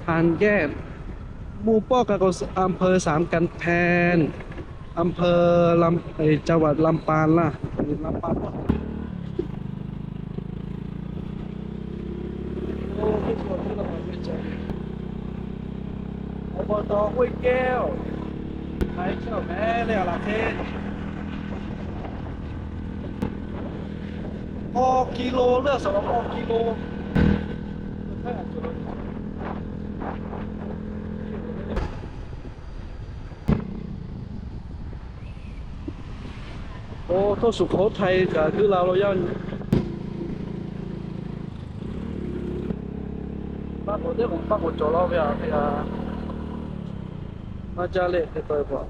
ผ่านแยก หมู่เก้า กำเภอสามกำแพง อำเภอลำ เอ่อ จังหวัดลำปางล่ะ ลำปาง อบต.ห้วยแก้ว ไปเที่ยวแม่เลยล่ะเท่ ออกกิโล เลือกสอง ออกกิโล โอ้ โทษ สุโขทัย กับ คือลาว เราย่าน บ้านผมเนี่ย ผม บ้านผมจอดรอไปอ่ะ ไปอ่ะ มาจาเละ เดี๋ยวต่อยผม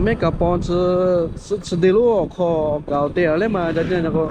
Mehˉ kaꞈ paw tcuh, tcuh te lonˉ awˬ hk'aw kaꞈ awˬ te a leh ma ca ceh na k'o.